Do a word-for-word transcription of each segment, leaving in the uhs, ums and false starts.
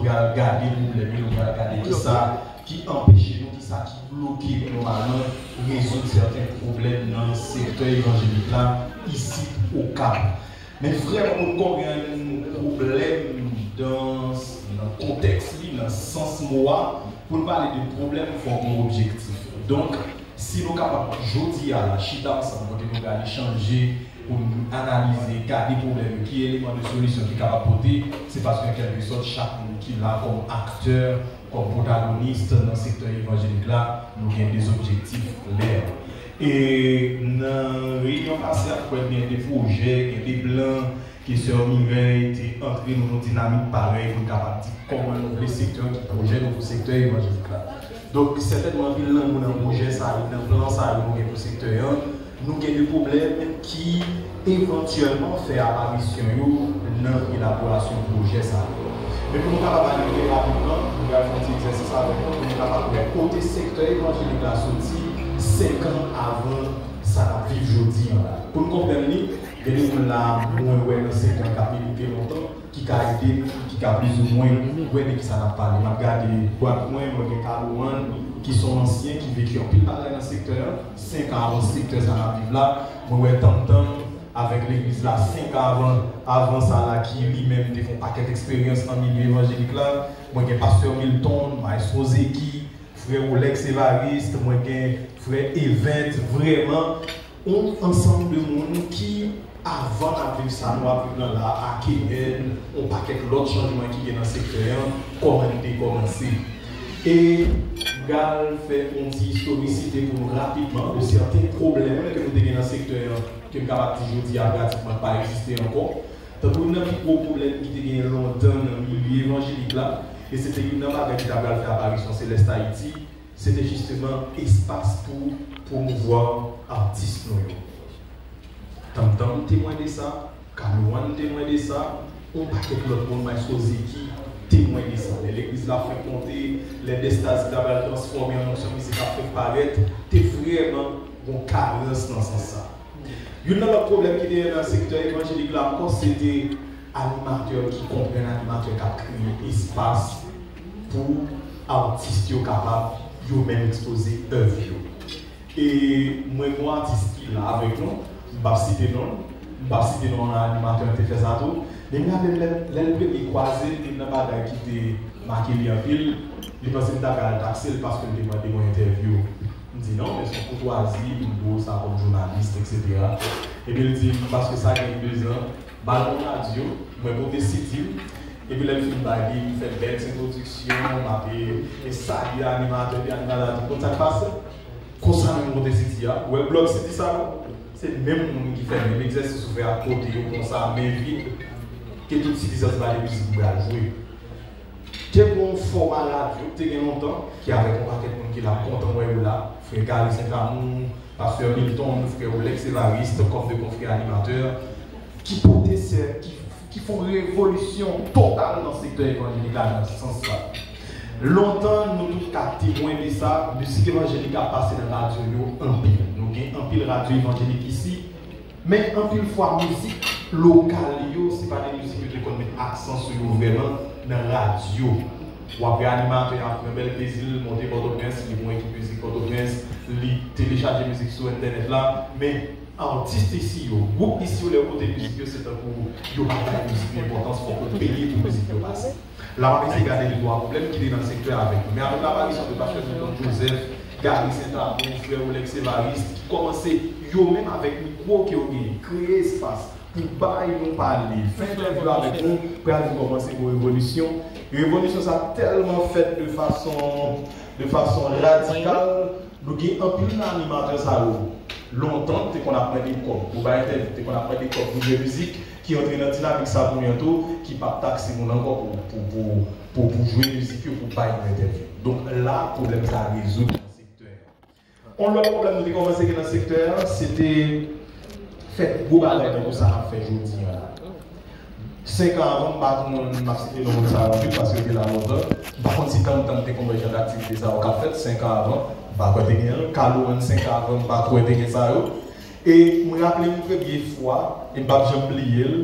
pral gade pwoblèm yo, nou pral gade kisa ki anpeche nou, kisa ki bloke nou nòmalman rezoud sèten pwoblèm nan sektè evanjelik la isit Okap. Men vrèman pou n konprann pwoblèm nan, nan kontèks li, nan sans mo a, pou n pale de pwoblèm, fòk gen objektif. Donk, si nou kapab jodi a la chita ansanm kote nou pral echanje, pou n analize, gade pwoblèm yo, ki eleman de solisyon ki kapab pote, se paske an kèlke sòt chak moun ki la kòm aktè, kòm pwotagonis nan sektè evanjelik la, nou gen de objektif klè. E nan reyinyon pase a, kwè gen de pwojè, gen de plan ke sè Mireille te antre nan yon dinamik parèy pou n kapab di kòman nou vle sektè an, ki pwojè nou pou sektè evanjelik la. Donk, sètènman, anpil nan moun nan pwojè sa yo, nan plan sa yo nou gen pou sektè an, nou gen de pwoblèm ki evantyèlman fè aparisyon yo nan elaborasyon pwojè sa yo. Men pou nou kapab ale pi rapidman, nou pral fè yon ti egzèsis avèk nou, pou nou kapab wè kote sektè evanjelik la soti senk an avan sa n ap viv jodi an la. Pou n konprann li, gen de moun la, mwen wè nan sektè an k ap milite lontan, ki ka ede m, ki ka plizoumwen wè de kisa n ap pale. M ap gade dwat mwen, mwen gen Kaloan, ki se yon ansyen, ki veki anpil bagay nan sektè an, senk an avan sektè sa n ap viv la. Mwen wè Tantan avèk legliz la, senk an avan, avan sa la, ki li menm te fè yon pakèt eksperyans nan milye evanjelik la. Mwen gen pastè Milton, maestro Zeki, frè Rolex Evariste, mwen gen frè Event, vrèman, yon ansanm de moun ki, avan n ap viv sa nou ap viv lan la, a K N, yon pakèt lòt chanjman ki gen nan sektè an, kòman li te kòmanse. E m pral fè yon ti istorisite pou nou rapidman de sèten pwoblèm ke nou te gen nan sektè an, ke m kapab di jodi a pratikman pa egziste ankò. Tankou youn nan pi gwo pwoblèm ki te genyen lontan nan milye evanjelik la, e se te youn nan bagay ki ta pral fè aparisyon Selès Ayiti, se te jisteman espas pou pwomouvwa atis nou yo. Tantan temwen de sa, Kaloan temwen de sa, yon pakèt lòt moun, Maestro Zeki temwen de sa. Lè legliz la fenk monte, lè Dèstaz ki ta pral transfòme an onksyon mizik ap fenk parèt, te vrèman gon karans nan sans sa. Youn nan lòt pwoblèm ki te nan sektè evanjelik la ankò, se te animatè ki konprann, animatè k ap kreye espas pou atis yo kapab yo menm ekspoze èv yo. E mwen gen yon atis ki la avèk nou, m p ap site non l, m p ap site non animatè an te fè sa tou, men m raple m lè, lè l premye kwaze m, youn nan bagay ki te make li anpil, li panse m ta pral takse l paske l te mande yon entèvyou. M di non, men se yon koutwazi pou m ba w sa kòm jounalis, etsetera. Epi l di m, paske sa gen de zan, m al nan radyo, mwen pote si di m, epi lè l fin bay li, m fè bèl ti entwodiksyon, m ape, e salye animatè, epi animatè a di, konn sa k pase? Konsa menm m pote si di a, ou wè blòk si di sa non? Se menm moun ki fè menm egzèsis ou fè ak pote yo konsa, men vid, ke tout si di sa se pa de mizik m pral jwe. Te gen yon fòma radyo, te gen lontan, ki avèk yon pakèt moun ki la, m kontan wè yo la, frè Gary Saint-Amour, pastè Milton, frè Rolex Evariste, kòm de konfrè animatè, ki pote sè, ki, ki fè yon revolisyon total nan sektè evanjelik la nan sans sa. Lontan, nou tout ka temwen de sa, mizik evanjelik ap pase nan radyo yo anpil. Nou gen anpil radyo evanjelik isi, men anpil fwa mizik lokal yo, se pa de mizik yo te konn met aksan sou yo vrèman nan radyo. W ap wè animatè a ap pran bèl plezi l, monte Pòtoprens, li gen yon ekip mizik Pòtoprens, li telechaje mizik sou entènèt la, men atis isi yo, gwoup isi yo, lè yo pote mizik yo, se tankou yo pa bay mizik yo enpòtans, fòk yo peye pou mizik yo pase. La, m ap eseye gade de twa pwoblèm ki te nan sektè a avèk nou. Men avèk laparisyon de pastè Milton Joseph, Gary Saint-Amour, frè Rolex Evariste, ki kòmanse yo menm avèk mikwo ke yo genyen, kreye espas pou bay nou pale, fè entèvyou avèk nou, pral vin kòmanse yon revolisyon. Revolisyon sa tèlman fèt de fason, de fason radikal, nou gen anpil nan animatè sa yo. Lontan, te konn ap mande kòb pou bay entèvyou, te konn ap mande kòb pou jwe mizik, ki antre nan dinamik sa kounye an tou, ki p ap takse moun ankò pou, pou, pou, pou, pou jwe mizik yo, pou bay moun entèvyou. Donk la, pwoblèm sa rezoud nan sektè a. Yon lòt pwoblèm nou te kòmanse gen nan sektè a, se te fè gwo bagay tankou sa n ap fè jodi a la. Senk an avan, m pa konn, m ap site non moun sa yo anpil paske yo te la lontan. M pa konn si Tantan te konn wè jan aktivite sa yo k ap fèt senk an avan. M pa kwè te gen l. Kaloan senk an avan, m pa kwè te gen sa yo. E m raple m premye fwa, e m p ap janm bliye l,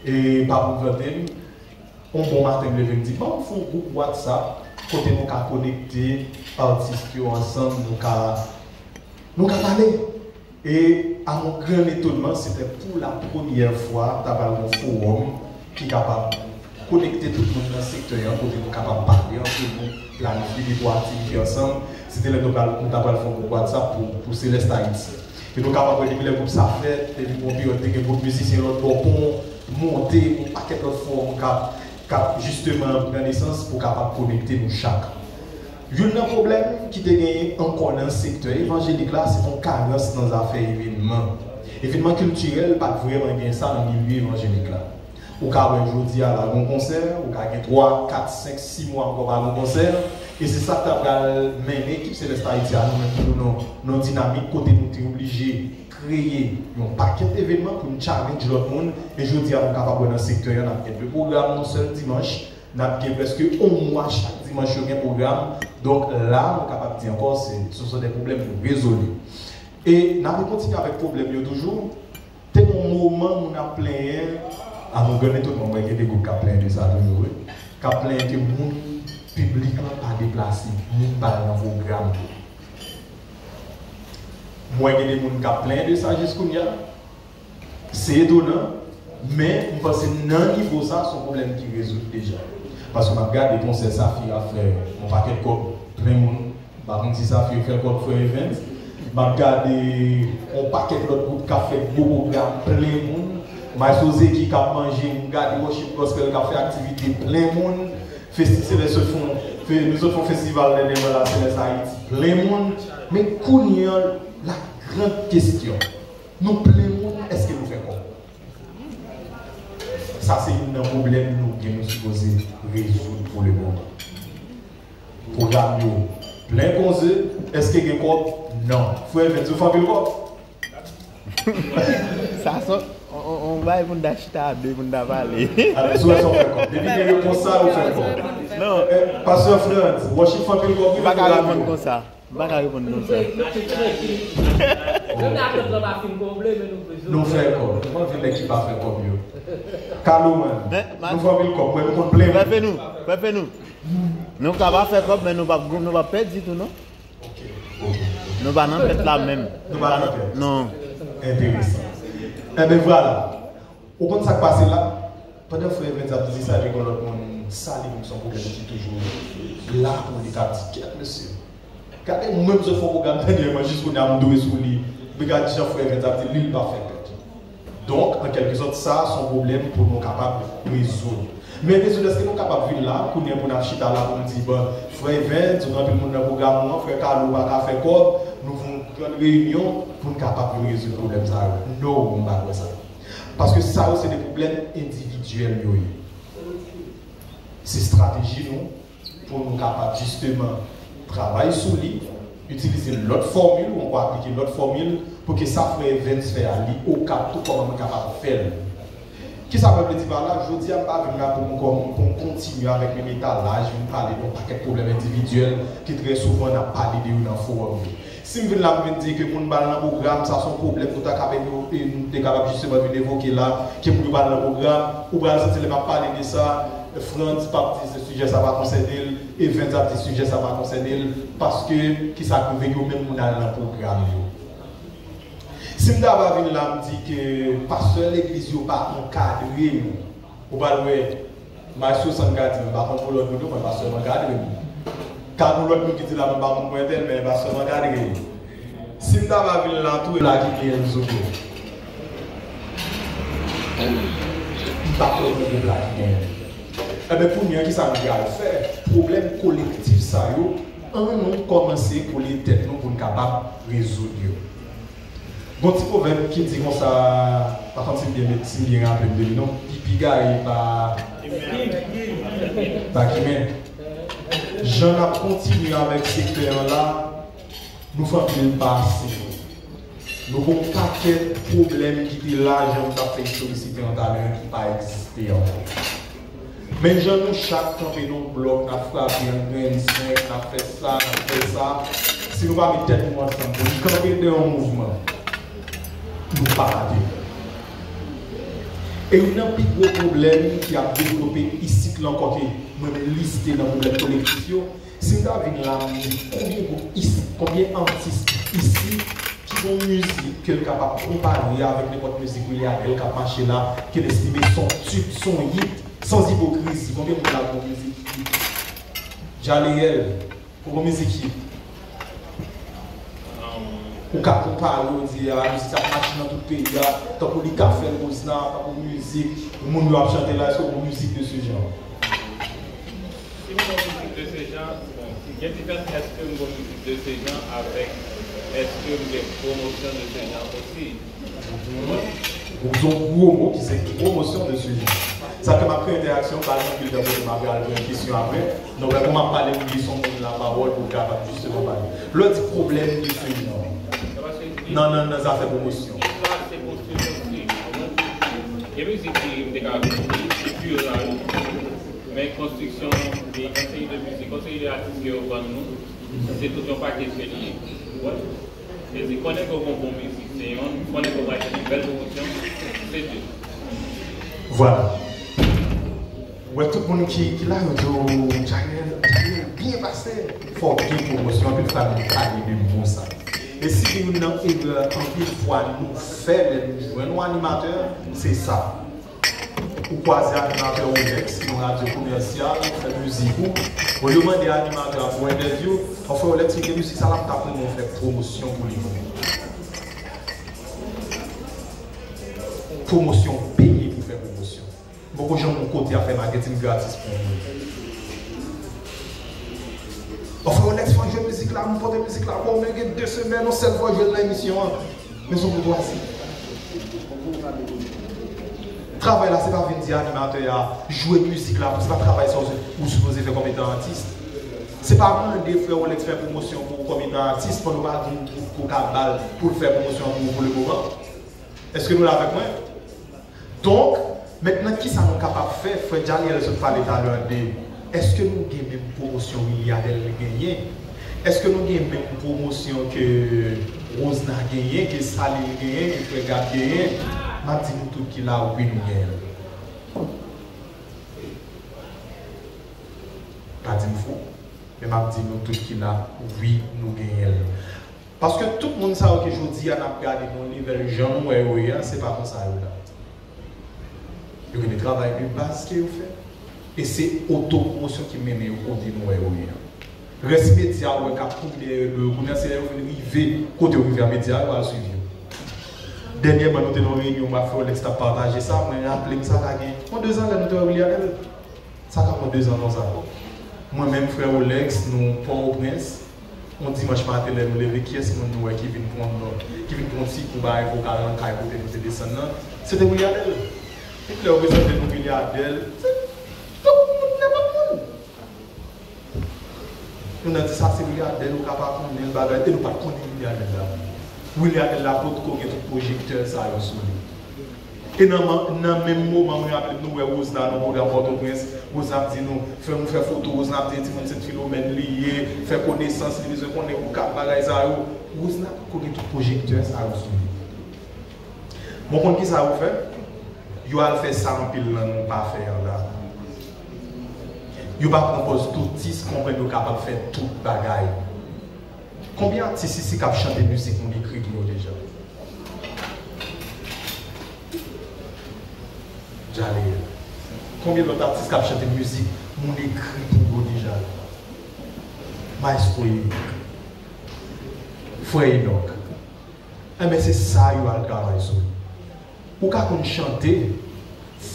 e pa pou vante m, Yon bon maten, m leve, m di, "Ban m fè yon gwoup WhatsApp kote nou ka konekte atis yo ansanm, nou ka, nou ka pale." E, à mon grand étonnement, se te pou la premyè fwa ta pral gen yon fowòm ki kapab konekte tout moun nan sektè a, kote nou kapab pale antre nou, planifye de twa aktivite ansanm. Se te lè nou pral, nou ta pral fè yon gwoup WhatsApp pou, pou Selès Ayiti. E nou kapab wè depi lè gwoup sa fèt, depi yon peryòd te gen gwoup mizisyen lòt bò pon, monte, yon pakèt lòt fowòm k ap, k ap jisteman pran nesans pou kapab konekte nou chak. Youn nan pwoblèm ki te genyen ankò nan sektè evanjelik la, se te yon karans nan zafè evènman. Evènman kiltirèl pa t vrèman gen sa nan milye evanjelik la. Ou ka wè jodi a la gon konsè, ou ka gen twa, kat, senk, sis mwa ankò pa gon konsè, e se sa k ta pral mennen ekip Selès Ayiti a nou menm tou nan, nan dinamik kote nou te oblije kreye yon pakèt evènman pou n challenge lòt moun, e jodi a nou kapab wè nan sektè a n ap gen de pwogram yon sèl dimanch, n ap gen prèske yon mwa chak dimanch yo gen pwogram, donk la nou kapab di ankò se, ce sont des problèmes nou rezoli. E n ap kontinye avèk pwoblèm yo toujou. Te gen yon moman moun ap plenyen, à mon grand étonnement, mwen gen de gwoup k ap plenyen de sa toujou, wi. K ap plenyen ke moun, piblik lan pa deplase, moun pa al nan pwogram yo. Mwen gen de moun k ap plenyen de sa jis kounye a. Se etonan, men m panse nan nivo sa, se yon pwoblèm ki rezoud deja. Paske m ap gade konsè Safir ap fè yon pakèt kòb, plen moun. M pa konn si Safir fè kòb, frè Evens. M ap gade yon pakèt lòt gwoup k ap fè gwo pwogram, plen moun. Maestro Zeki k ap manje, m gade Worship Gospel k ap fè aktivite, plen moun. Festi Selès sot fè yon, fe, nou sot fè yon festival dènyèman la, Selès Ayiti, plen moun. Men kounye a, la grande question, nou plen moun, èske nou fè kòb? Sa se youn nan pwoblèm nou gen, nou sipoze rezoud pou le moman. Pwogram yo plen konze, èske gen kòb? Non. Frè Evens, ou fè anpil kòb? Sa se yon, yon, yon bagay pou n ta chita a de pou n ta pale. Alò, si w wè sa w fè kòb. Depi gen repons sa, ou fè kòb. Non. Eh, Pastè Frantz, Worship fè anpil kòb, wi, nan pwogram yo. M pa ka reponn konsa. M pa ka reponn konsa. Nou fè kòb. Nou anvi nèg ki pa fè kòb yo. Kaloman, nou fè anpil kòb, mwen, nou konn plen. Frè Fenou, frè Fenou. Nou ka pa fè kòb, men nou p ap, nou p ap pèdi tou, non? Ok, ok, ok. Nou pa nan pèt la menm. Nou pa nan pèt. Non. Enteresan. Enben, vwala. Ou konn sa k pase la? Pandan frè Evens ap di sa, epi gon lòt moun, sa li menm se yon pwoblèm ki toujou la pou li, k ap di, "Kèt mesye, gade mwen, m sot fè yon pwogram dènyèman, jis kounye a m dwe sou li, men gad jan frè Evens ap di li, li pa fè pèt." Donk, an kèlkesòt, sa se yon pwoblèm pou nou kapab rezoud. Men rezoud, èske nou kapab vin la, kounye a pou n ap chita la pou n di, "Bon, frè Evens, ou gen anpil moun nan pwogram ou an, frè Carlo pa ka fè kòb, nou fè yon gran reyinyon pou n kapab vin rezoud pwoblèm sa yo"? No, m pa kwè sa. Paske sa yo se de pwoblèm endividyèl yo ye. Se estrateji nou pou nou kapab jisteman travay sou li, itilize lòt fòmil, ou ankò aplike lòt fòmil, pou ke sa frè Evens fè a, li okap tou, kòman mwen kapab fè l. Kisa mwen vle di pa la? Jodi a, m pa vin la pou m kòm, pou m kontinye avèk menm etalaj, vin pale de yon pakèt pwoblèm endividyèl ke trè souvan n ap pale de yo nan fowòm yo. Si m vin la, m vin di ke moun pa al nan pwogram, sa se yon pwoblèm nou ta ka, e nou te kapab jisteman vin evoke la, ke moun yo pa al nan pwogram, ou pral santi lè m ap pale de sa, Frantz p ap di se sijè sa pa konsène l, Evens ap di sijè sa pa konsène l, paske kisa k rive, yo menm moun al nan pwogram yo. Si m ta va vin la, m di ke pastè legliz yo pa ankadre nou, ou pral wè, Maestro Sandra di, "M pa konn pou lòt moun yo, mwen pastè m ankadre m." Ka gon lòt moun ki di la, "Mwen pa konn pou entèl, men pastè m ankadre m." Si m ta va vin la tou, e la ki gen Enzo tou. M pa kwè gon gwoup la ki gen. Enben, kounye a, kisa nou pral fè? Pwoblèm kolektif sa yo, ann nou kòmanse kole tèt nou pou n kapab rezoud yo. Gon ti pwovèb ki di konsa, pa konn si m byen, si m byen raple m de li non, pipi gaye pa, pa kimen. Jan n ap kontinye avèk sektè an la, nou fè anpil pase. Nou gon pakèt pwoblèm ki te la, jan m t ap fè istorisite an talè an, ki pa egziste ankò. Men jan nou chak kanpe nan yon blòk, n ap frape an grenn senk, n ap fè sa, n ap fè sa. Si nou pa met tèt nou ansanm pou n kanpe dèyè yon mouvman, nou pa ka te fè. E youn nan pi gwo pwoblèm ki ap devlope isit la ankò ke mwen menm liste nan pwoblèm kolektif yo, si m ta vin la, m di konbyen gwoup isit, konbyen atis isit ki gon mizik ke l kapab konpare avèk nenpòt mizik Willy Adèle k ap mache la, ke l estime s on tube, s on hit, sans hypocrisie, konbyen moun la k gon mizik hit? Jaleel, ou gon mizik hit? Ou ka konpare, ou di, a, mizik sa ap mache nan tout peyi a, tankou li ka fè l, Rosna, tankou mizik moun yo ap chante la, èske ou gon mizik de ce genre? Si m gon mizik de ce genre, bon, gen diferans èske m gon mizik de ce genre avèk èske m gen pwomosyon de ce genre osi. Ou gen yon gwo mo ki se pwomosyon de ce genre. Sa fè m ap fè entèaksyon, pa gen anpil tan kote m ap al pran kesyon apre. Donk, lè m ap pale, m lese yon moun lapawòl pou l kapab jisteman pale. Lè w di pwoblèm de ce genre nan, nan, nan zafè pwomosyon. Gen mizik ki m te ka konprann, ki pure la, wi. Men konstriksyon de yon seri de mizik, yon seri de atis ke yo vann nou, se tout yon pakèt ke li ye. Ou konprann? Se di, fò nèg yo gon bon mizik, se yonn, fò nèg yo bay yon bèl pwomosyon, se de. Vwala. Ou wè tout moun ki, ki la, yo di w, Jaleel, Jaleel byen pase. Fò w gen pwomosyon, anpil fwa nou pale de mo sa. E si gen youn nan erè anpil fwa nou fè lè nou jwenn yon animatè, se sa. Ou kwaze animatè Rolex nan radyo komèsyal, ou fè mizik ou. Olye w mande animatè a pou entèvyou, ou fè Rolex, kite mizik sa l ap tap renmen w fè pwomosyon pou li pou ou. Pwomosyon, peye pou fè pwomosyon. M poko janm yon kote ap fè maketin gratis pou yon moun. Ou fè Rolex, fè w jwe mizik la, m pote mizik la ba w, men gen de semèn, yon sèl fwa w jwe l nan emisyon an. Men se yon koutwazi. Travay la, se pa vin di animatè a jwe mizik la, se pa travay sa ou, ou sipoze fè kòm etan atis. Se pa mande frè Rolex fè pwomosyon pou ou kòm etan atis, pandan w pa gen yon gwoup ke w ka ba l pou l fè pwomosyon pou ou pou le moman. Èske nou la avèk mwen? Donk, mentnan, kisa nou kapab fè? Frè Jaleel sot pale talè de, èske nou gen menm pwomosyon Willy Adèle genyen? Èske nou gen menm pwomosyon ke Rosna genyen, ke Salil genyen, ke frè Gab genyen? M ap di nou tout ki la, wi, nou genyen l. Pa di m fou, men m ap di nou tout ki la, wi, nou genyen l. Paske tout moun sa yo ke jodi a n ap gade nan yon level jan nou wè yo ye a, se pa konsa yo la. Yo gen de travay de baz ke yo fè. E se otopwomosyon ki mennen yo kote nou wè yo ye a. Rès medya ou wè k ap kouri dèyè yo, kounye a se lè yo vin rive kote yo rive a, medya yo al swiv yo. Dènyèman, nou te nan yon reyinyon, m ap fè Rolex t ap pataje sa, mwen raple m sa ka gen yon dezan lè nou te wè Willy Adèle. Sa ka pran dezan konsa. Mwen menm, frè Rolex, nou Pòtoprens, yon dimanch maten lè nou leve, kiyès moun nou wè ki vin pran, ki vin pran ti kou bay vokal nan kay kote nou te desann nan? Se te Willy Adèle. Epi lè yo prezante nou Willy Adèle, se tout moun, nenpòt moun. Nou nan di sa se Willy Adèle, ou ka pa konnen l bagay, e nou pa t konnen Willy Adèle la. Willy Adèle la potko gen tout pwojektè sa yo sou li. E nan, nan menm moman, mwen raple m, nou wè Rosna nan pwogram Pòtoprens. Rosna ap di nou, fè nou fè foto. Rosna ap di timoun Sent Filomèn li ye, fè konesans, li bezwen konnen ou kat bagay sa yo. Rosna potko gen tout pwojektè sa yo sou li. Bon, konn kisa yo fè? Yo al fè sa anpil nan nou pa fè an la. Yo pa pran pòz toutis, konprann yo kapab fè tout bagay. Konbyen atis isi k ap chante mizik moun ekri pou yo deja? Jaleel. Konbyen lòt atis k ap chante mizik moun ekri pou yo deja? Maestro Eric. Frè Enock. Enben, se sa yo al travay sou li. Ou ka konn chante,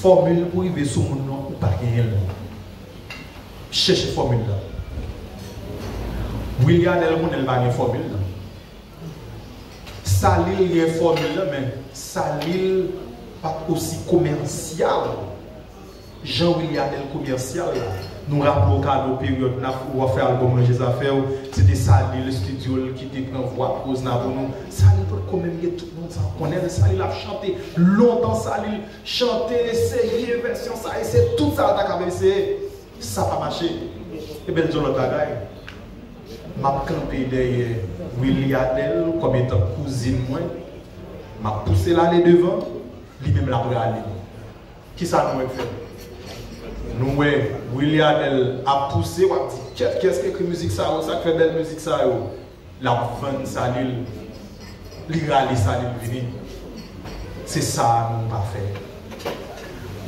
fòmil pou rive sou moun nan, ou pa genyen l. Chèche fòmil la. Willy Adèle konnen l pa gen fòmil la. Salil gen fòmil la, men Salil pa t osi komèsyal jan Willy Adèle komèsyal la. Nou raple w Kado peryòd n ap, w ap fè albòm Ranje Zafè w, se te Salil Studio l ki te pran vwa Rosna pou nou. Salil potko menm gen tout moun sa konnen l. Salil ap chante lontan, Salil chante, eseye vèsyon sa, eseye tout sa l ta ka eseye. Sa pa mache. Ebyen, l di yon lòt bagay. M ap kanpe dèyè Willy Adèle kòm etan kouzin mwen. M ap pouse l ale devan, li menm l ap rale m. Kisa nou wè k fèt? Nou wè Willy Adel ap pouse, w ap di, "Kèt, kiyès ki ekri mizik sa yo? Sa k fè bèl mizik sa yo?" L ap vann sali l, li rale sali l vini. Se sa a nou pa fè.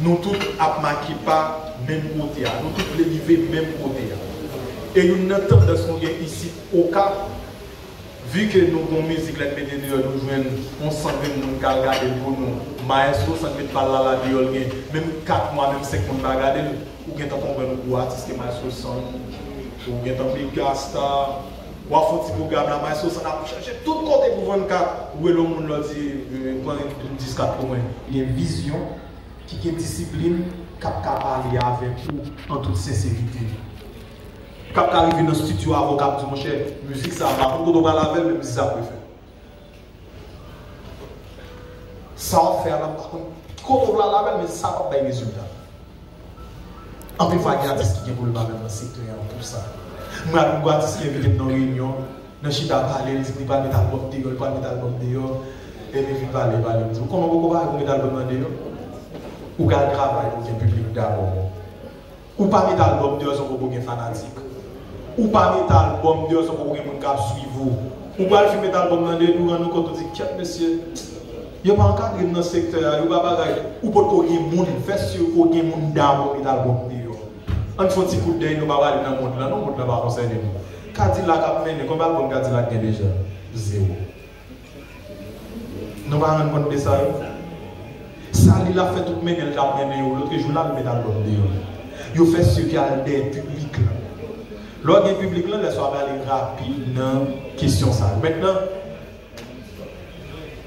Nou tout ap make pa menm kote a. Nou tout vle rive menm kote a. E youn nan tandans nou gen isit Okap, vi ke nou gon mizik lè n mete deyò, nou jwenn yon san grenn moun k al gade l pou nou. Maestro san k met bal la la deyò l gen menm kat mwa, menm senk moun pa gade l. Ou gentan konprann ou gwo atis ke Maestro San, ou gentan mega star. W ap fè yon ti pwogram la, Maestro San ap chache tout kote pou vann kat. Ou rele yon moun lò di, eh, pran dis kat pou mwen. Li gen vizyon, ki gen disiplin, k ap ka pale avèk ou an tout senserite. K ap ka rive nan estidyo avè w, k ap di, "Monchè, mizik sa a, m pa konn kote w pral avè l, men mizik sa a pou fè." Sa w ap fè a la, m pa konn ki kote w vle al avè l, men sa p ap bay rezilta. Anpil fwa, gen atis ki gen pwoblèm avè m nan sektè a pou sa. Mwen ap yon gwo atis ki envite m nan reyinyon, nan chita pale, li di m li pral met albòm deyò, li pral met albòm deyò. Epi vin pale, pale, m di, "Ou kòman poko pare pou met albòm nan deyò? Ou pral travay pou gen piblik dabò." Ou pa met albòm deyò san poko gen fanatik. Ou pa met albòm deyò san poko gen moun k ap swiv ou. Ou pral fin met albòm nan deyò, epi ou rann ou kont, ou di, "Kèt, mesye, yo pa ankadre m nan sektè a, yo pa bagay." Ou potko gen moun, fè si ke w gen moun dabò met albòm deyò. Ann fè yon ti kout dèy, nou pa prale nan mond lan, non, mond lan pa konsène nou. Kadilak ap mennen, konbyen albòm Kadilak gen deja? Zewo. Nou pa rann kont de sa yo? Sa li la fè tout mennen l t ap mennen yo, lòt jou la l met albòm deyò. Yo fè si ke al dèyè piblik lan. Lè w gen piblik lan, lè sa w ap ale rapid nan kesyon sa yo. Mentnan,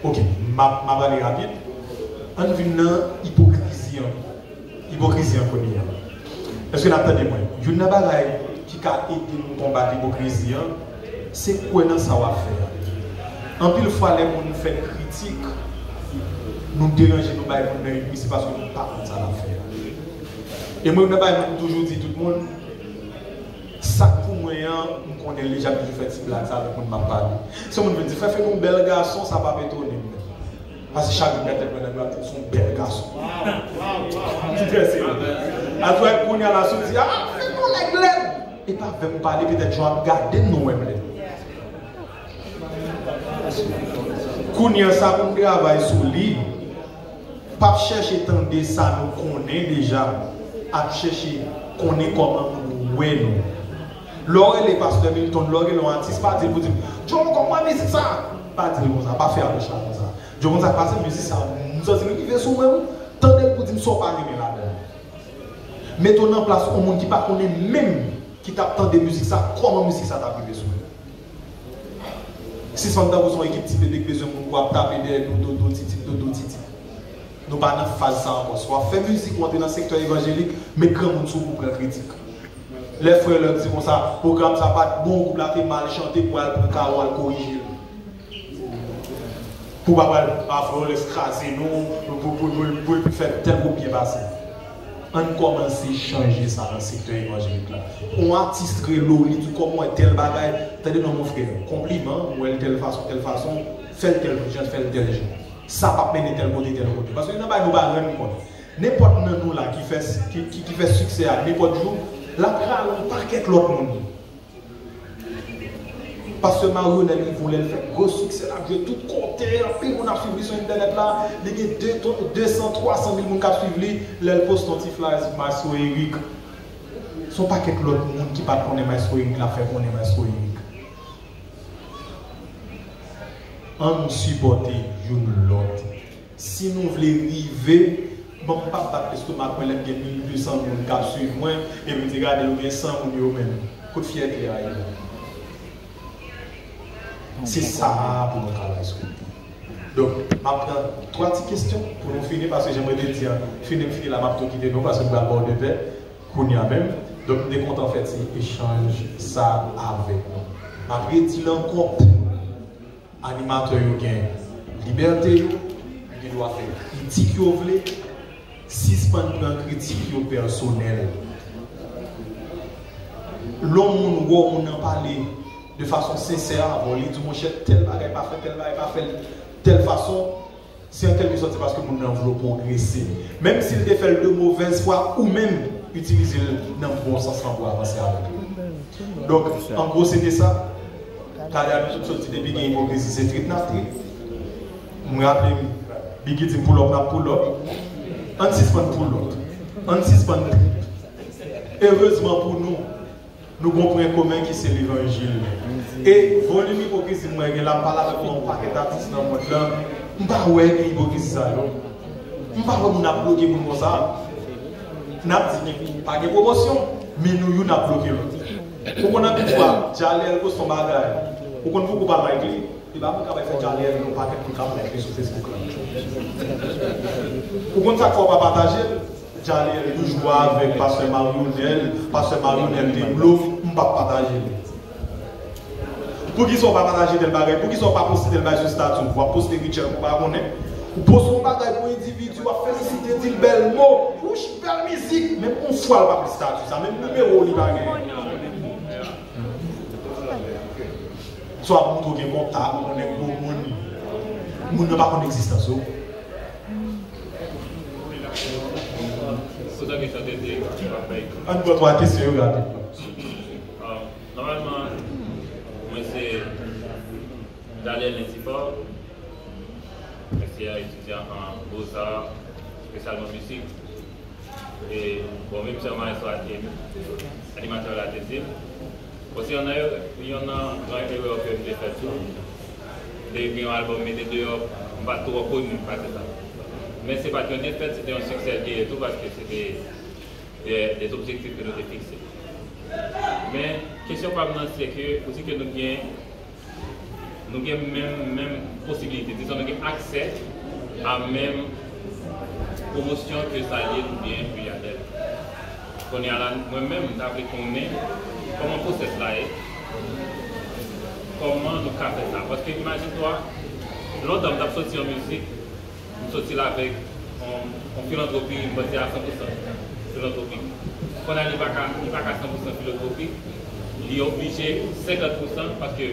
oke, m ap, m ap ale rapid. Ann vin nan ipokrizi an. Ipokrizi an kounye a. Èske n ap tande mwen? Youn nan bagay ki ka ede nou konbat ipokrizi an, se kwè nan sa w ap fè a. Anpil fwa, lè moun fè n kritik, nou deranje, nou bay moun nan ipri, se paske nou pa konn sa n ap fè a. E mwen, youn nan bagay mwen toujou di tout moun, sa k pou mwen an, m konnen l deja, m toujou fè ti blag sa avèk moun m ap pale. Si yon moun vin di, "Fefe, nou bèl gason," sa p ap etone m. Paske chak jou m gade tèt mwen nan miwa, m di, "Se yon bèl gason." M di, "Trè serye." Atò, kounye a la, si w di, "Ah, Fefe, yon nèg lèd." E pa avè m pale, petèt jan w ap gade m, nou wè m lèd. Kounye a, sa pou m travay sou li, p ap chèche tande sa nou konnen deja, ap chèche konnen kòman moun wè nou. Lè w rele Pastè Milton, lè w rele yon atis, pa di l pou di m, "Djo, kòman mizik sa?" Pa di l konsa, pa fè apwòch la konsa. Djo, konn sa k pase, mizik sa, m santi l rive sou mwen, wi. Tande l pou di m sa w pa renmen ladan l. Mete w nan plas yon moun ki pa konnen menm, ki t ap tande mizik sa, kòman mizik sa t ap rive sou li. Sispann tankou se yon ekip ti bebe k bezwen moun pou ap tape dèyè nou, dodo titit, dodo titit. Nou pa nan faz sa ankò. Si w ap fè mizik, ou antre nan sektè evanjelik, met granmoun sou ou pou pran kritik. Lè frè lòt di konsa, pwogram sa pa t bon, gwoup la te mal chante, pou al pran kawo, al korije l. Pou pa pral, pa frè Rolex kraze nou, pou, pou, pou, pou, pou l fè tèl gwoup byen pase. Ann kòmanse chanje sa nan sektè evanjelik la. Yon atis rele w, li di w kòman w wè tèl bagay, tande non mon frè, konpliman, m wè l tèl fason, tèl fason, fè l tèl jan, fè l tèl jan. Sa p ap mennen tèl kote, tèl kote. Paske nan bagay nou pa rann kont. Nenpòt nan nou la ki fè, ki, ki, ki fè siksè a nenpòt jou, l ap rale yon pakèt lòt moun. Pastè Mario Nèg Ivo, lè l fè gwo siksè, l ap jwe tout kote, anpil moun ap swiv li sou entènèt la, li gen de, de san, twa san mil moun k ap swiv li, lè l poste yon ti flyers Maestro Eric. Se yon pakèt lòt moun ki pa t konnen Maestro Eric, l ap fè konnen Maestro Eric. Ann sipòte youn lòt. Si nou vle rive, bon, m p ap bat lestomak mwen lè m gen mil de san moun k ap swiv mwen, epi m di, "Gade, yo gen san moun yo menm." Kot fyète a ye la? Se sa a pou nou travay sou li. Donk, m ap pran twa ti kesyon pou nou fini, paske jan mwen te di a, fini m fini la, m ap tou kite nou, paske m pral ba w de pè kounye a menm. Donk, m te kontan fè ti echanj sa avèk nou. M ap redi l ankò pou nou. Animatè yo gen libète yo, yo gen dwa fè kritik yo vle, sispann pran kritik yo pèsonèl. Lè yon moun wè yon moun nan pale de fason sensè avè w, li di w, "Monchè, tèl bagay pa fè, tèl bagay pa fè tèl fason," Si yon tèl mesaj se paske moun nan vle w pwogrese. Menm si l te fè l de movèz fwa, ou menm itilize l nan bon sans lan pou avanse avèk li. Donk, an gwo, se te sa. Talè a nou tout sot di depi gen ipokrizi, se trip n ap trip. M raple m, Biggie di m pull up, n ap pull up. Ann sispann pull up. Ann sispann trip. Erezman pou nou, nou gon pwen komen ki se levanjil. E volim ipokrizi m wè gen la, m pale avèk yon pakèt atis nan mond lan, m pa wè gen ipokrizi sa yo. M pa wè moun ap bloke moun konsa. N ap di, pa gen pwomosyon, men nou youn ap bloke lòt. Ou konn anpil fwa, Djali poste yon bagay, ou konn pouki w pa like li? E pa moun k ap fè Djali yon pakèt moun k ap like li sou Facebook la. Ou konn sa k fè w pa pataje l? Djali toujou avèk pastè Maryonèl, pastè Maryonèl te blo, m p ap pataje l. Poukisa w pa pataje tèl bagay? Poukisa w pa poste tèl bagay sou estati w? W ap poste Richard pou w pa konnen. Ou poste yon bagay pou endividi, w ap felisite, di l bèl mo. Wouch, bèl mizik. Menm yon fwa l pa pran estati sa. Menm nimewo w li pa genyen. Swa pou montre w gen kontak, ou konnen gwo moun. Moun nan pa konn egzistans ou. Poze yon kesyon, Dede, w ap bay. Ann pran twa kesyon yo rapidman. Ah, nòmalman, mwen se Daniel Lentifor. Mwen se etidyan an Beaux-Arts, espesyalman mizik. E, bon, menm jan maestro a te, animatè la te di l, bon, se yon, yon gran erè ke m te fè tou. M te gen yon albòm mete deyò, m pa t twò koni, m pa t sa. Men se pa t yon defèt, se te yon siksè l te ye tou, paske se te de, de objektif ke nou te fikse. Men, kesyon pa m nan, se ke, ou di ke nou gen, nou gen menm, menm posibilite, dizon, nou gen aksè a menm pwomosyon ke Zaliel oubyen Yadel. Kounye a la, mwen menm, m ta vle konnen kòman pwosès la ye, kòman nou ka fè sa. Paske imajine twa, lontan m t ap soti yon mizik, m soti l avèk yon, yon filantwopi, m panse a san pou san filantwopi. Kounye a, li pa ka, li pa ka san pou san filantwopi, li oblije senkant pou san, paske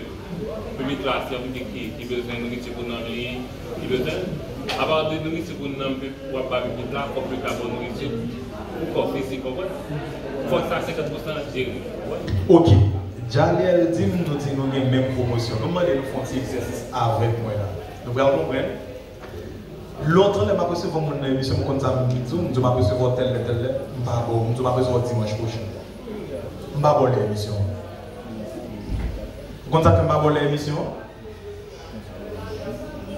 piblik la, se yon piblik ki, ki bezwen nouriti pou nanm li, ki bezwen. Apa de nouriti pou nanm w ap ba piblik la, fòk piblik la ba w nouriti pou kò fizik, konprann? Fòk sa senkant pou san jere, konprann? Ok. Jaliel di m, nou di nou gen menm pwomosyon. Nou mande nou fè yon ti egzèsis avèk mwen la. Nou pral konprann. Lontan lè m ap resevwa moun nan emisyon, m konn sa m di w, m di w m ap resevwa w tèl lè, tèl lè, m pa ba w, m di w m ap resevwa w dimanch pwochen. M pa ba w lè emisyon an. Ou konn sa k fè m pa ba w lè emisyon an?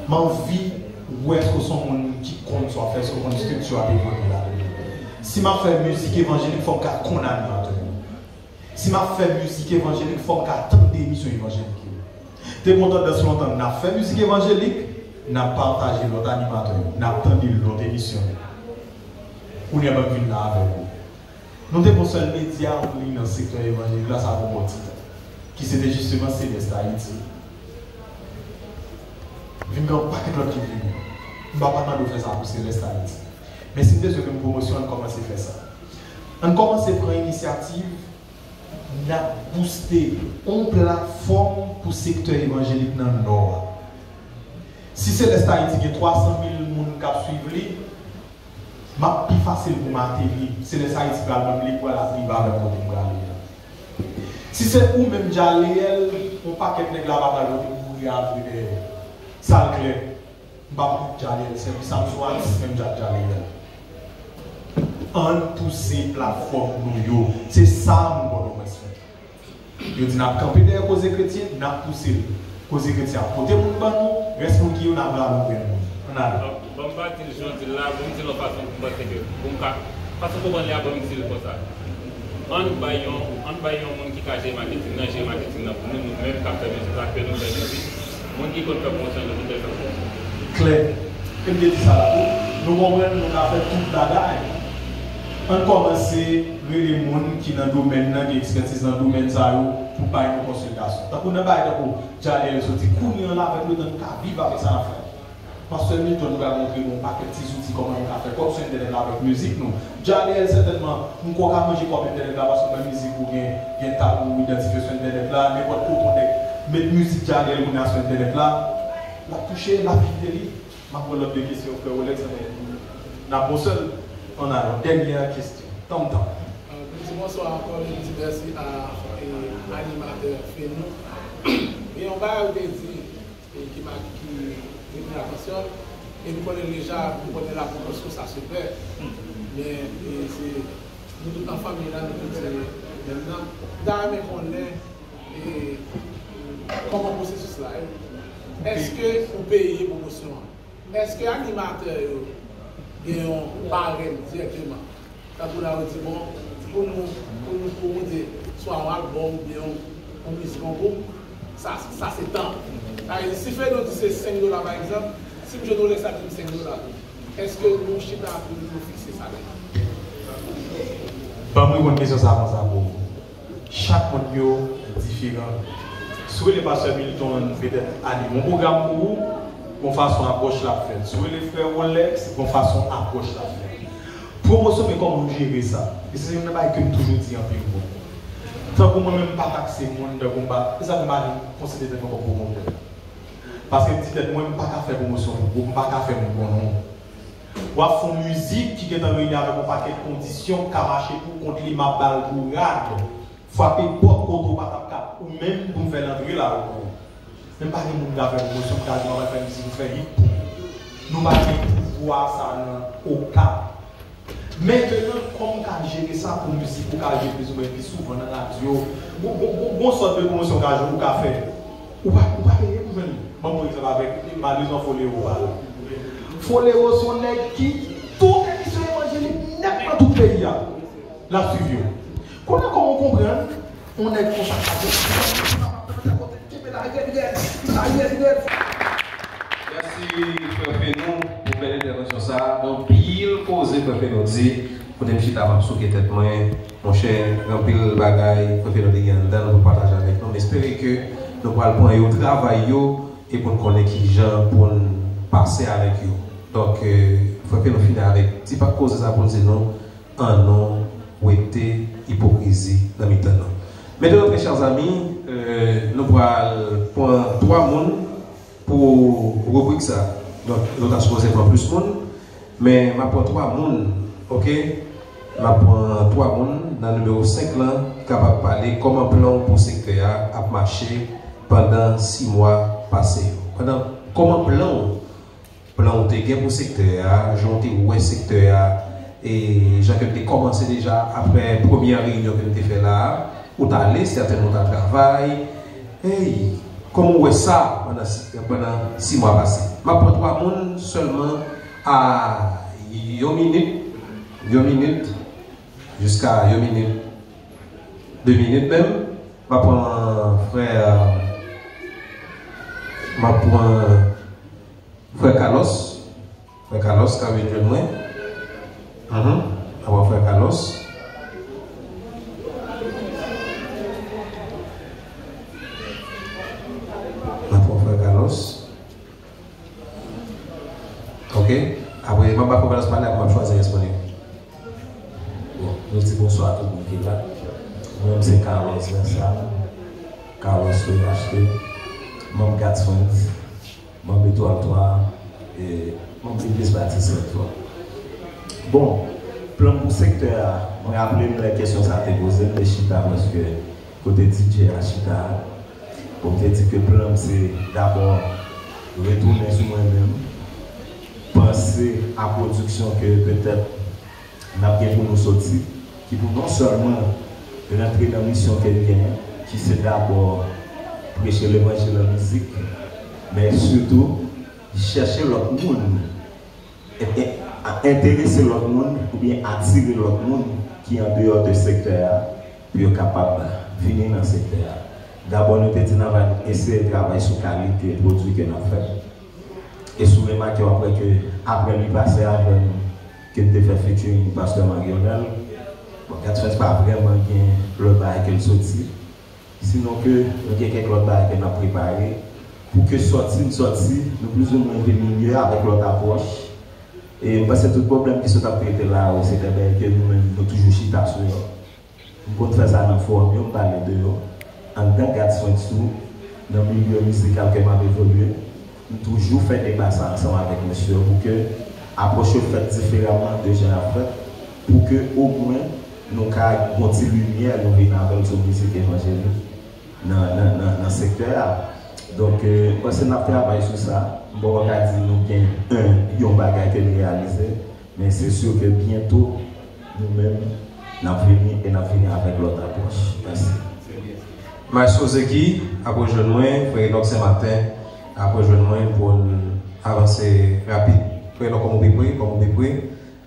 M anvi wè èske w se yon moun ki konn sa w ap fè, èske w konn estrikti a te vole la. Si m ap fè mizik evanjelik, fò m ka konn animatè yo. Si m ap fè mizik evanjelik, fò m ka tande emisyon evanjelik yo. Te gon tandans lontan, n ap fè mizik evanjelik, n ap pataje lòt animatè yo, n ap tande lòt emisyon yo. Kounye a ban m vin la avèk ou. Nou te gon sèl medya an liy nan sektè evanjelik la, sa gon bon ti tan, ki se te jisteman Selest Ayiti. Vin gen yon pakèt lòt ki vini. M pa pral mande w fè sa pou Selest Ayiti. Men si m te sou menm pwomosyon, ann kòmanse fè sa. Ann kòmanse pran inisyativ, n ap bouste yon platfòm pou sektè evanjelik nan Nò a. Si Selest Ayiti gen twa san mil moun k ap swiv li, m ap pi fasil pou m ateri. Selest Ayiti pral ban m li, pral ap rive avè m kote m prale a. Si se ou menm Jaliel, yon pakèt nèg la pa pral rete kouri avre dèyè. Sa l klè. M pa kont Jaliel, sèvis a m sou atis menm jan ak Jaliel. Ann pouse platfòm nou yo. Se sa moun Pòtoprens fè. Yo di n ap kanpe dèyè koze kretyen, n ap pouse l. Koze kretyen ap pote moun ban nou, rès moun ki yo n ap rale yon grenn moun. Ann ale. Bon, bon, m pa di l jan w di l la, bon, m di l yon fason pou m panse ke, pou m ka, fason konprann li a, bon, m di l konsa. Ann bay yon, ann bay yon moun ki ka jere maketing nan, jere maketing nan pou nou, nou menm k ap fè mizik la, ke nou fè mizik. Moun ki konn fè pwomosyon, nou konn fè pwomosyon. Klè. E m te di sa la tou. Nou konprann, nou ka fè tout bagay. Ann kòmanse rele moun ki nan domèn nan, gen ekspètiz nan domèn sa yo, pou bay nou konsiltasyon. Tankou nan bagay tankou Jaliel soti kounye a la, avèk letan nou ka viv avèk sa n ap fè. Pastè Milton pral montre nou yon pakèt ti zouti kòman nou ka fè kòb sou entènèt la avèk mizik nou. Jaliel, sètènman, m kwè w ka manje kòb entènèt la paske w fè mizik ou gen, gen talè ou idantifye sou entènèt la. Nenpòt kote yon nèg met mizik Jaliel kounye a sou entènèt la, l ap touche, l ap viv de li. M ap pran lòt de kesyon, frè Rolex, men n ap yon sèl. Ann ale, dènyè kesyon. Tanm, tanm. Euh, nou di bonswa ankò, nou di mèsi a e, animatè Fenou. Gen yon bagay ou te di e, ki ma- ki reteni atansyon m, e nou konnen l deja, nou konnen la pwomosyon sa se fè. Men e, se nou tout nan fanmi la, nou tout se menm nan. M ta renmen konnen e, kòman pwosesis la ye. Èske ou peye pwomosyon an? Èske animatè yo gen yon barèm dirèkteman? Tankou la yo di, bon, pou nou, pou nou pwomòte swa yon albòm oubyen yon, yon mizik, yon gwoup, sa, sa se tan. Sa vle di, si Fenou di se senk dola pa egzanp, si m jwenn Rolex la di m senk dola tou. Èske nou chita pou nou fikse salè? Ban m reponn kesyon sa a konsa pou ou. Chak moun yo diferan. Si w rele pastè Milton, petèt, anime yon pwogram pou ou, gon fason apwòch l ap fèt. Si w rele frè Rolex, gon fason apwòch l ap fèt. Pwomosyon, men kòman w jere sa? E se youn nan bagay ke m toujou di anpil fwa. Tankou mwen menm, m pa takse moun, tankou m pa, se sa ke m pa janm konsidere tèt mwen kòm pwomotè. Paske m di tèt mwen, m pa ka fè pwomosyon pou gwoup, m pa ka fè moun konnen w. W ap fè yon mizik ki gentan reyini avèk yon pakèt kondisyon k ka mache pou kont li, m ap ba l bourad, frape pòt kote w pa t ap ka, ou menm pou m fè l antre la ankò. Men m pa gen moun m ka fè pwomosyon, m ka di m ap al fè mizik, m fè hit pou nou. Nou pa gen pouvwa sa nan Okap. Mentenan, kòman w ka jere sa pou mizik ou ka jwe plizoumwen pi souvan nan radyo? Gon, gon, gon, gon sòt de pwomosyon w ka jwe, ou ka fè. Ou pa, ou pa peye pou jwenn li. Ban m pran egzanp avèk, malerezman, Fo Lewo a la. Fo Lewo se yon nèg ki tout emisyon evanjelik nèt nan tout peyi a, l ap swiv yo. Kounye a, kòman w konprann yon nèg konsa ka jwe? Kenbe la rèd rèd, la rèd rèd. Mèsi, frè Fenou, pou bèl entèvansyon sa a. Gen anpil koze frè Fenou di. Kote m chita, m ap souke tèt mwen. Monchè, gen anpil bagay frè Fenou te gen anndan l pou l pataje avèk nou. M espere ke nou pral pran yo, travay yo, e pou n konnen kijan pou n pase avèk yo. Donk, euh, frè Fenou fini avèk ti pa koze sa pou l di nou, ann nou wete ipokrizi nan mitan nou. Mentenan, trè chè zanmi, euh, nou pral pran twa moun pou ribrik sa. Donk, nou ta sipoze pran plis moun, men m ap pran twa moun, oke? M ap pran twa moun nan nimewo senk lan ki kapab pale kòman plan w pou sektè a ap mache pandan sis mwa pase yo. Pandan, kòman plan w, plan w te gen pou sektè a, jan w te wè sektè a, e jan ke l te kòmanse deja apre premyè reyinyon ke n te fè la a, ou t ale, sètènman ou t al travay. Ey, kòman w wè sa pandan, pandan sis mwa pase? M ap pran twa moun sèlman a yon minit, yon minit, jiska yon minit, de minit menm. M ap pran frè, m ap pran Frè Carlos, frè Carlos ka vin jwenn mwen. Mhm. Apa frè Carlos. Apa frè Carlos. Ok. Apre, m ap ba frè Carlos pale, apre m ap chwazi responde. Bon, nou di bonswa a tout moun ki la. Mwen menm se Carlos Vincent, Carlos Louis H T, manm God's Friends. Manm Etwal twa, e, manm Legliz Batis Rèd Fò. Bon, plan pou sektè a, mwen raple m lè kesyon sa a te poze, m te chita prèske kote D J a chita a. Bon, m te di ke plan m se dabò retounen sou mwen menm, panse a pwodiksyon ke petèt n ap gen pou nou soti, ki pou non sèlman rantre nan misyon ke n genyen, ki se dabò preche levanjil an mizik, men sitou chèche lòt moun, en- en- enterese lòt moun oubyen atire lòt moun ki andeyò de sektè a pou yo kapab vini nan sektè a. Dabò, nou te di n ap eseye travay sou kalite pwodui ke n ap fè. E si w remake, w ap wè ke apre li pase avè m, ke m te fè featuring Pastè Marionel, bon, God's Friends pa vrèman gen lòt bagay ke l soti. Sinon ke nou gen kèk lòt bagay ke n ap prepare. Pou ke sòti n sòti, nou plizoumwen vin milye avèk lòt apwòch. E m panse tout pwoblèm ki sot ap trete la yo, se de bagay ke nou menm, nou toujou chita sou yo. M konn fè sa nan fowòm yo, m pale de yo. Anndan God's Friends tou, nan milye mizikal ke m ap evolye, Toujou fè deba sa ansanm avèk mesye yo pou ke apwòch yo fèt diferaman de jan y ap fèt, pou ke omwen nou ka gon ti limyè nou vin avè l sou mizik evanjelik nan, nan, nan, nan sektè a. Donk, euh, m panse n ap travay sou sa. M poko ka di nou gen yon, yon bagay ke n reyalize, men se si ke byento, nou menm, n ap vini e n ap vini avèk lòt apwòch. Mèsi. Maestro Zeki ap rejwenn mwen, frè Enòk Senmaten ap rejwenn mwen pou n avanse rapid. Frè Enòk, kòm ou pi pre, kòm ou pi pre,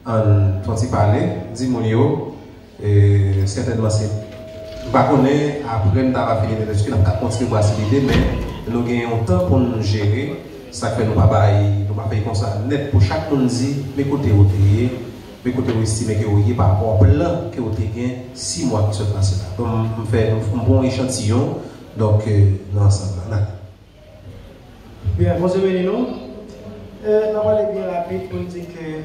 ann fè yon ti pale, di moun yo, e, sètènman se, m pa konnen, apre n ta va fini de diskite, n ap ka kontinye pou asidite, men nou gen yon tan pou n jere, sa k fè nou pa bay, nou pa fè konsa nèt pou chak moun di, men kote ou te ye, men kote ou estime ke ou ye pa rapò a plan ke ou te gen sis mwa ki sot pase la. Bon, m, m fè, m, m pran yon echantiyon, donk, euh, nan sans la. N a Byen, Bondye beni nou. Euh, n ap pale byen rapid pou n di ke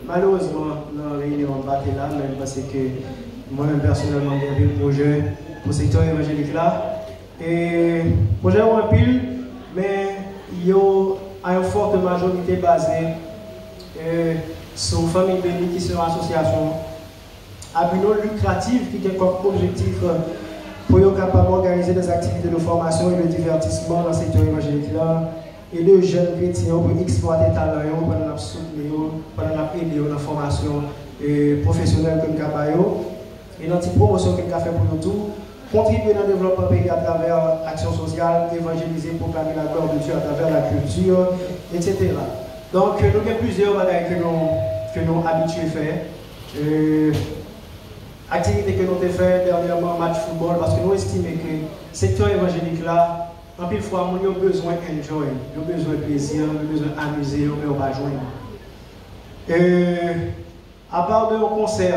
malerezman nan reyinyon an m pa te la, men m panse ke mwen menm pèsonèlman m gen anpil pwojè pou sektè evanjelik la. E pwojè yo anpil, men yo a yon fòt majorite baze, euh, sou Fanmi Beni ki se yon asosyasyon a bi non likratif ki gen kòm objektif, euh, pou yo kapab òganize des activités de formation et de divertissement nan sektè evanjelik la, ede jèn kretyen yo pou eksplwate talan yo pandan n ap soutni yo, pandan n ap ede yo nan fòmasyon, euh, pwofesyonèl ke n ka ba yo, e nan ti pwomosyon ke n ka fè pou yo tou, kontribye nan devlòpman peyi atravè aksyon sosyal, evanjelize, pwoklame la glwa de Dye atravè la kilti, etsetera. Donk, nou gen plizyè bagay ke nou, ke nou abitye fè. Euh, aktivite ke nou te fè dènyèman, match foutbòl, paske nou estime ke sektè evanjelik la, anpil fwa, moun yo bezwen enjoy, yo bezwen plezi, yo bezwen amize yo, men yo pa jwenn. Euh, apa de yon konsè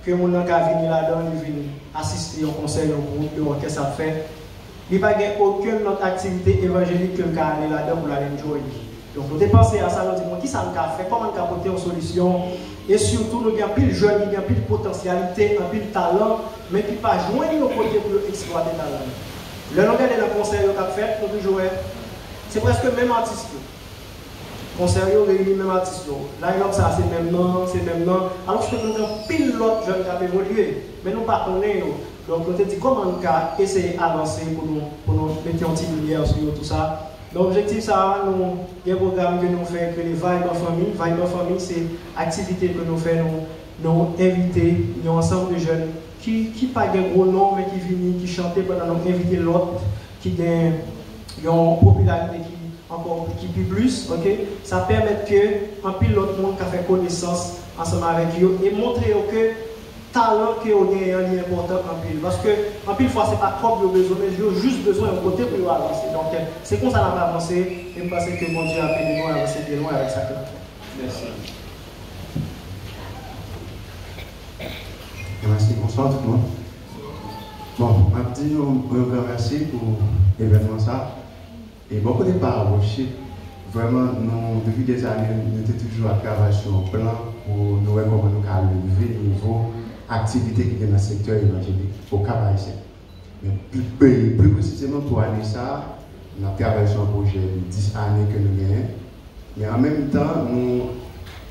ke moun nan ka vini ladan, li vin asiste yon konsè, yon gwoup, yon òkès ap fè, li pa gen okenn lòt aktivite evanjelik ke l ka ale ladan pou l al enjoy li. Donk, nou te panse a sa, nou di, bon, kisa n ka fè, kòman n ka pote yon solisyon, e sitou, nou gen anpil jèn ki gen anpil potansyalite, anpil talan, men ki pa jwenn yon kote pou yo eksplwate talan yo. Lè nou gade nan konsè yo k ap fèt, nou toujou wè, se prèske menm atis yo. Konsè yo reyini menm atis yo. Line-up sa se menm nan, se menm nan. Alòske nou gen anpil lòt jèn k ap evolye, men nou pa konnen yo. Donk, nou te di, kòman n ka eseye avanse pou nou, pou nou mete yon ti limyè sou yo, tou sa. Nan objektif sa a, nou gen pwogram ke nou fè, ki rele Vibe an Fanmi. Vibe an Fanmi, se aktivite ke nou fè, nou, nou envite yon ansanm de jèn ki, ki pa gen gwo non, men ki vini, ki chante pandan nou envite lòt ki gen yon popilarite ki ankò ki pi plis, oke? Sa pèmèt ke anpil lòt moun ka fè konesans ansanm avèk yo e montre yo ke talan ke yo genyen an, li enpòtan anpil. Paske anpil fwa, se pa kòb yo bezwen, men yo jis bezwen yon kote pou yo avanse. Donk, se konsa n ap avanse, e m panse ke Bondye ap ede nou avanse byen lwen avèk sa ke n ap fè. Mèsi. Mèsi, bonswa tout moun. Bon, m ap di nou yon gran mèsi pou evènman sa. E bò kote pa worship, vrèman, nou, depi dèzane, nou te toujou ap travay sou yon plan pou nou wè kòman nou ka leve nivo aktivite ki gen nan sektè evanjelik Okap Ayisyen. Men pli, pli, pli presizeman pou ane sa a, n ap travay sou yon pwojè de dis ane ke nou genyen. Men an menm tan, nou,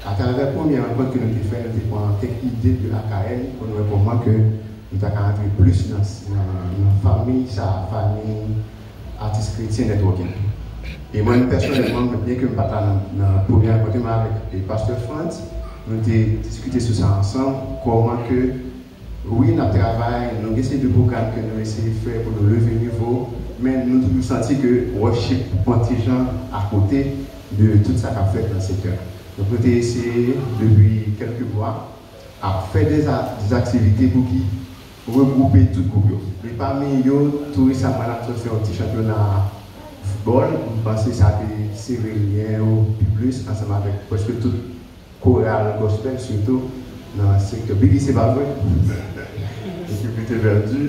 atravè premye rankont ke nou te fè, nou te pran kèk ide de A K N pou nou wè kòman ke nou ta ka antre plis nan, nan, nan fanmi sa, fanmi Atis Kretyen Networking. E mwen menm pèsonèlman, byen ke m pa t la nan, nan premye rankont yo, men avèk, e, Pastè Frantz, nou te diskite sou sa ansanm, kòman ke wi, n ap travay, nou gen seri de pwogram ke nou eseye fè pou nou leve nivo, men nou toujou santi ke worship pran ti jan akote de tout sa k ap fèt nan sektè a. Donk, nou te eseye, depi kèlke mwa, ap fè de, de aktivite pou ki regwoupe tout gwoup yo. E pami yo, tou resaman, n ap sot fè yon ti chanpyona foutbòl. M panse sa te sere lyen yo pi plis ansanm avèk prèske tout koral gospel, sitou nan sektè. Bibi, se pa vre? Ekip li te pèdi.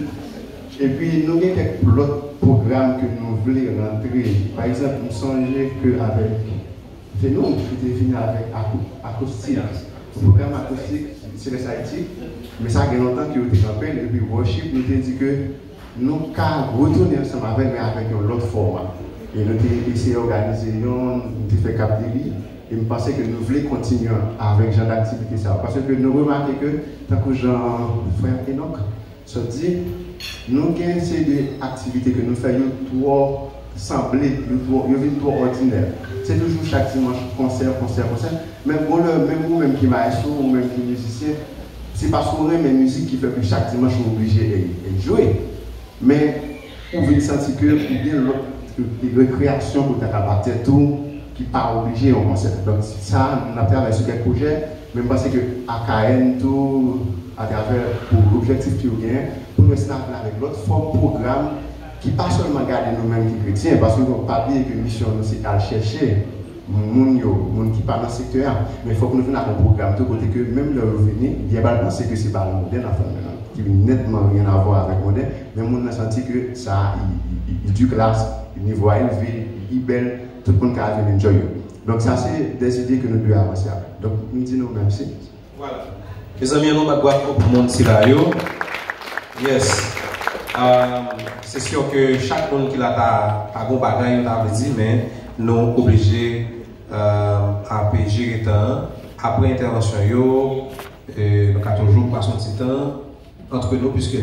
Epi, nou gen kèk lòt pwogram ke nou vle rantre. Pa egzanp, m sonje ke avèk, se nou ki te vini avèk akou-, akoustik, yon pwogram akoustik, Celeste Haïti. Men sa gen lontan ke yo te kanpe l, epi worship, nou te di ke nou ka retounen ansanm avè l, men avèk yon lòt fòma. E nou te eseye òganize yon, nou te fè kap de li. E m panse ke nou vle kontinye avèk jan d aktivite sa yo. Paske nou remake ke, tankou jan frè Enòk sot di, nou gen seri de aktivite ke nou fè, yo twò sanble, yo, twò, yo vin twò òdinè. Se toujou chak dimanch konsè, konsè, konsè. Men gon lè, menm ou menm ki maestro, ou menm ki mizisyen, se paske w renmen mizik ki fè ke chak dimanch ou oblije e, e jwe. Men ou vin santi ke ou gen lòt rekreyasyon pou w ta ka bat tèt ou ki pa oblije yon konsè. Donk, sa, n ap travay sou kèk pwojè, men m panse ke A K N tou, atravè pou objektif ke yo genyen, pou nou establi avèk lòt fòm pwogram ki pa sèlman gade nou menm ki kretyen, paske nou pa bliye ke misyon nou se al chèche moun yo, moun ki pa nan sektè a. Men fòk nou vin ak yon pwogram tou kote ke menm lè yo vini, gen ba l panse ke se balè modèn ap fè nan men yo, ki nètman ryen avwa avèk modèn, men moun nan santi ke sa, i, i, i, i di klas, nivo a elve, i, i bèl, tout moun ka vin enjoy yo. Donk sa se de zide ke nou dwe avanse avèk. Donk m di nou mèsi. Vwala. Mezanmi, ann nou bat bravo pou moun sila yo. Yes. Um, se si ke chak moun ki la ta, ta gon bagay yo ta vle di, men nou oblije, um, ap jere tan an. Apre entèvansyon yo, e, nou ka toujou pase yon ti tan antre nou, piske